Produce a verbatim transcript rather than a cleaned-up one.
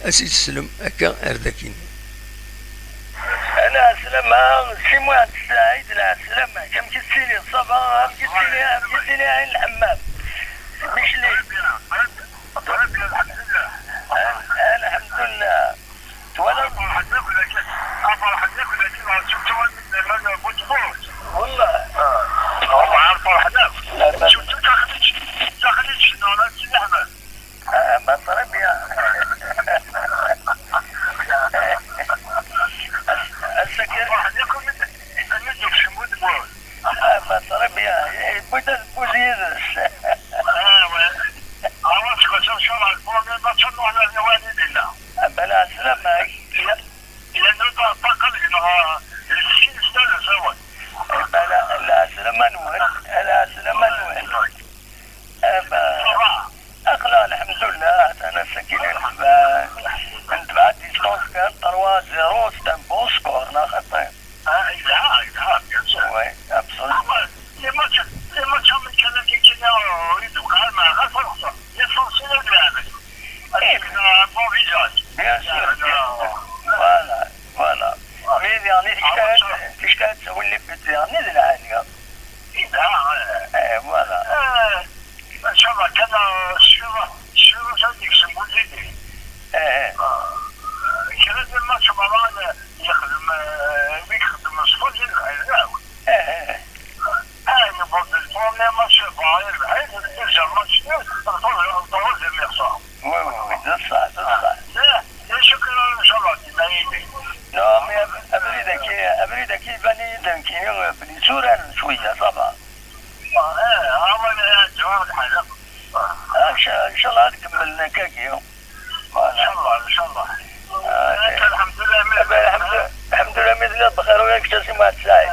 Ad s-id-teslem akka ar dakin. Lɛeslama, Si Muḥend Saɛid, lɛeslama. Amek i tettiliḍ? Ça va? Amek i tettili, amek i tettili ɛin lḥemmam? Micli. Très bien, très bien, الحمد لله. Al-, alḥemdulillah. Twalaḍ? Ferḥen akk dagi, ferḥen akk dagi, surtout aman bu tmurt. Wallah. Ah, هم عارف فرحنا. لا، ما شفتو داخل، داخل الجنة، ولا شي نعمل. Ah, bah, très bien. Ass-, ass-agi. Ferḥen akk, aman, aman yekcem bu tmurt. Ah, bah, très bien. Yewwi-d azebbuj yid-s. Ah, ouais. Ah, ouais, c'est comme ça, ça va, le premier match, on a le Wali Lila. Ah, bah, lɛeslama-k. Il y a, il y a une autre attaque, il y aura le six, ça, le Zawad. Eh ben, la, lɛeslama-nwen, lɛeslama-nwen. Eh ben, ça va. Aql-aɣ, lḥemdullah, atan ass-agi la netbeɛ, netbeɛ distance kan trois zéro, c'est un bon score, neɣ xaṭi? Ah, yelha, yelha, bien sûr. Oui, absolument. Ah, ouais. Les matchs, les matchs américains, américains, euh, ils ont quand même un renforcement. Les Français, ils ont un bon visage. Bien sûr, bien sûr. Voilà, voilà. Mais يعني, tickat, tickat, c'est une limite, يعني, de la Liga. Eh, voilà. Eh, إن شاء الله كان الشروط، الشروط هذيك سمو زيدي. Eh. آه، كان هذا الماتش مرة يخدم، آه، يخدم الصفر ديال العراق. Eh. آه، يبغض البروميير ماتش البايرن، بعيد، الدوزيام ماتش، الدوزيام يخسر. Oui, oui, oui, c'est ça, c'est ça. لا، لا، شكرا، إن شاء الله، ديما يدي. Non, mais ab-, abrid-agi, abrid-agi iban-iyi-d nekkini belli tturaren cwiya, ça va. Ah, eh, ah, ouais, eh, ǧǧiɣ lḥal. Ah. Ah, إن شاء، إن شاء الله ad kemmlen akkagi. Voilà. إن شاء الله، إن شاء الله. Ah, eh. الحمد لله، الحمد لله، الحمد لله, mi telliḍ bxir, ula d kečč a Si Muḥend Saɛid.